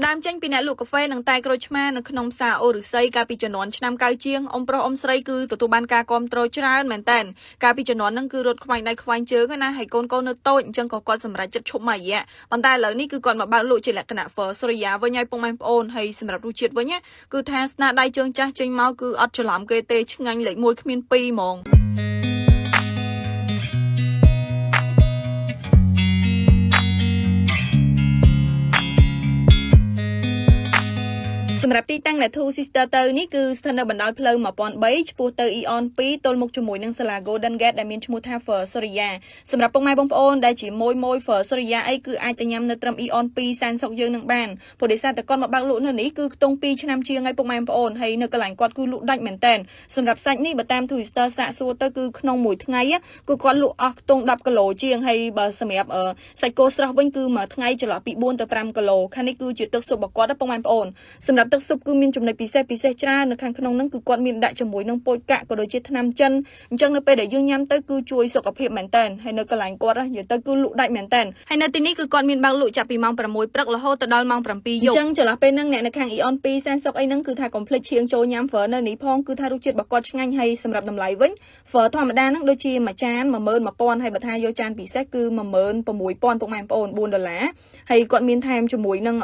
ផ្ដើមចេញពីអ្នកលក់កាហ្វេនិងតែក្រូចឆ្មានៅក្នុងផ្សារអូរឫស្សីកាលពីជំនាន់ឆ្នាំកៅជាងអ៊ំប្រុសអ៊ំស្រីគឺទទួលបានការគាំទ្រច្រើនមែនតើកាលពីជំនាន់ហ្នឹងគឺរត់ខ្វែងដៃខ្វែងជើងណាហើយកូនកូននៅតូចអញ្ចឹងក៏គាត់សម្រេចចិត្តឈប់មួយរយៈប៉ុន្តែឥឡូវនេះគឺគាត់មកបើកលក់ជាលក្ខណៈ Phở សូរិយាវិញហើយពុកម៉ែបងប្អូនហើយសម្រាប់រសជាតិវិញណាគឺថាស្នាដៃជើងចាស់ចេញមកគឺអត់ច្រឡំគេទេឆ្ងាញ់លេខ1គ្មាន2ហ្មង។ សម្រាប់ទីតាំងដែល Two Sister ទៅនេះគឺស្ថិតនៅបណ្ដោយផ្លូវ1003ឆ្ពោះទៅ Eon 2ទល់មុខជាមួយនឹងសាលា Golden Gate ដែលមានឈ្មោះថា Phở Soria សម្រាប់ពុកម៉ែបងប្អូនដែលជាមួយមួយ Phở Soria អីគឺអាចទៅញ៉ាំនៅត្រឹម Eon 2សែនសុកយើងនឹងបានព្រោះដោយសារតែគាត់មកបើកលក់នៅនេះគឺខ្ទង់2ឆ្នាំជាងហើយពុកម៉ែបងប្អូនហើយនៅកន្លែងគាត់គឺលក់ដាច់មែនតើសម្រាប់សាច់នេះបើតាម Two Sister សាកសួរទៅគឺក្នុងមួយថ្ងៃគឺគាត់លក់អស់ខ្ទង់10គីឡូជាងហើយបើសម្រាប់សាច់គោស្រស់វិញគឺមួយថ្ងៃចន្លោះពី4ទៅ5គីឡូខាងនេះគឺជាទឹកស៊ុបរបស់គាត់ណាពុកម៉ែបងប្អូនសម្រាប់ទឹកស៊ុបគឺមានចំណុចពិសេសពិសេសច្រើននៅខាងក្នុងហ្នឹងគឺគាត់មានដាក់ជាមួយនឹងពោចកាក់ក៏ដូចជាថ្នាំចិនអញ្ចឹងនៅពេលដែលយើងញ៉ាំទៅគឺជួយសុខភាពមែនតើហើយនៅកន្លែងគាត់និយាយទៅគឺលក់ដាច់មែនតើហើយនៅទីនេះគឺគាត់មានបើកលក់ចាប់ពីម៉ោង6ព្រឹករហូតទៅដល់ម៉ោង7យប់អញ្ចឹងចន្លោះពេលហ្នឹងអ្នកនៅខាង Eon 2សែនសុកអីហ្នឹងគឺថាកុំភ្លេចឈៀងចូលញ៉ាំ phở នៅនេះផងគឺថារសជាតិរបស់គាត់ឆ្ងាញ់ហើយសម្រាប់តម្លៃវិញ phở ធម្មតាហ្នឹងដូចជាមួយចាន11000ហើយបើថាយកចានពិសេសគឺ16000ពុកម៉ែបងប្អូន4ដុល្លារហើយគាត់មានថែមជាមួយនឹង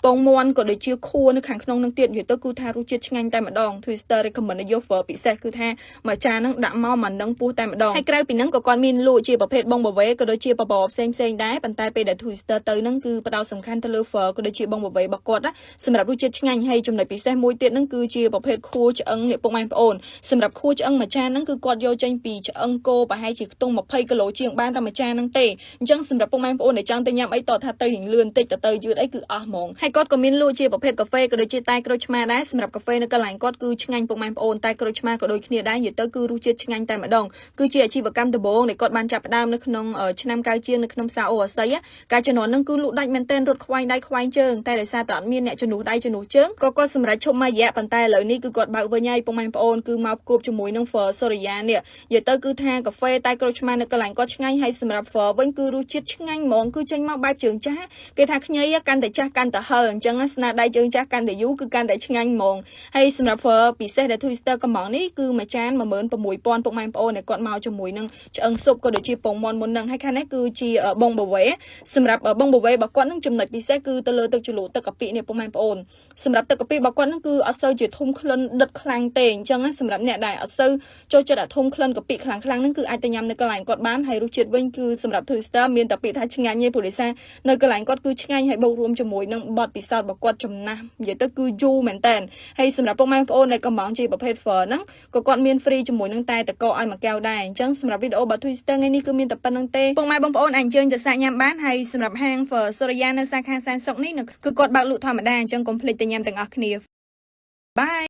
ពងមាន់ក៏ដូចជាខួនៅខាងក្នុងនឹងទៀតនិយាយទៅគឺថារសជាតិឆ្ងាញ់តែម្ដង Twister recommend ឲ្យយក phở ពិសេសគឺថាមួយចានហ្នឹងដាក់មកមួយនឹងពោះតែម្ដងហើយក្រៅពីហ្នឹងក៏គាត់មានលក់ជាប្រភេទបងបាវេក៏ដូចជាបបរផ្សេងផ្សេងដែរប៉ុន្តែពេលដែល Twister ទៅហ្នឹងគឺផ្ដោតសំខាន់ទៅលើ phở ក៏ដូចជាបងបាវេរបស់គាត់ណាសម្រាប់រសជាតិឆ្ងាញ់ហើយចំណុចពិសេសមួយទៀតហ្នឹងគឺជាប្រភេទខួឆ្អឹងនេះពុកម៉ែបងប្អូនសម្រាប់ខួឆ្អឹងមួយចានហ្នឹងគឺគាត់យកចេញពីឆ្អឹងគោប្រហែលជាខ្ទង់20គីឡូជាងបានតែមួយចានហ្នឹងទេអញ្ចឹងសម្រាប់ពុកម៉ែបងប្អូនដែលចង់ទៅញ៉ាំអីតថាទៅរៀងលឿនតិចទៅទៅយឺតអីគឺអស់ហ្មងហើយគាត់ក៏មានលក់ជាប្រភេទកាហ្វេក៏ដូចជាតែក្រូចឆ្មាដែរសម្រាប់កាហ្វេនៅកន្លែងគាត់គឺឆ្ងាញ់ពុកម៉ែបងប្អូនតែក្រូចឆ្មាក៏ដូចគ្នាដែរនិយាយទៅគឺរសជាតិឆ្ងាញ់តែម្ដងគឺជាអាជីវកម្មដំបូងដែលគាត់បានចាប់ផ្ដើមនៅក្នុងឆ្នាំកៅជាងនៅក្នុងផ្សារអូអាស័យការជំនាន់ហ្នឹងគឺលក់ដាច់មែនទែនរត់ខ្វែងដៃខ្វែងជើងតែដោយសារតែអត់មានអ្នកជំនួសដៃជំនួសជើងក៏គាត់សម្រេចឈប់មួយរយៈប៉ុន្តែឥឡូវនេះគឺគាត់បើកវិញហើយពុកម៉ែបងប្អូនគឺមកគួបជាមួយនឹង Phở Soria នេះនិយាយទៅគឺថាកាហ្វេតែក្រូចឆ្មានៅកន្លែងគាត់ឆ្ងាញ់ហើយសម្រាប់ Phở វិញគឺរសជាតិឆ្ងាញ់ហ្មងគឺចេញមកបែបជើងចាស់គេថាខ្ញីកាន់តែចាស់កាន់តែហឹរអញ្ចឹងស្នាដៃជើងចាស់កាន់តែយូរគឺកាន់តែឆ្ងាញ់ហ្មងហើយសម្រាប់ Phở ពិសេសដែល Twister កំងនេះគឺមួយចាន16000ពុកម៉ែបងប្អូនដែលគាត់មកជាមួយនឹងឆ្អឹងស៊ុបក៏ដូចជាពងមាន់មុននឹងហើយខាងនេះគឺជាបងបាវេសម្រាប់បងបាវេរបស់គាត់នឹងចំណុចពិសេសគឺទៅលើទឹកជ្រលក់ទឹកកាពិនេះពុកម៉ែបងប្អូនសម្រាប់ទឹកកាពិរបស់គាត់នឹងគឺអត់សូវជាធំក្លិនដិតខ្លាំងទេអញ្ចឹងសម្រាប់អ្នកដែលអត់សូវចូលចិត្តអាធំក្លិនកាពិខ្លាំងខ្លាំងហ្នឹងគឺអាចទៅញ៉ាំនៅកន្លែងគាត់បានហើយរសជាតិវិញគឺសម្រាប់ Twister មានតែពាក្យថាឆ្ងាញ់ទេព្រោះដោយសារនៅកន្លែងគាត់គឺឆ្ងាញ់ហើយបូករួមជាមួយនឹងបទពិសោធន៍របស់គាត់ចំណាស់និយាយទៅគឺយូរមែនតើហើយសម្រាប់ពុកម៉ែបងប្អូនដែលកំងជាប្រភេទ phở ហ្នឹងក៏គាត់មាន free ជាមួយនឹងតែតកឲ្យមួយកែវដែរអញ្ចឹងសម្រាប់វីដេអូរបស់ Twister ថ្ងៃនេះគឺមានតែប៉ុណ្្នឹងទេពុកម៉ែបងប្អូនអាចអញ្ជើញទៅសាកញ៉ាំបានហើយសម្រាប់ហាង Phở Soria នៅសាខាសែនសុកនេះគឺគាត់បើកលក់ធម្មតាអញ្ចឹងកុំភ្លេចទៅញ៉ាំទាំងអស់គ្នា។ Bye.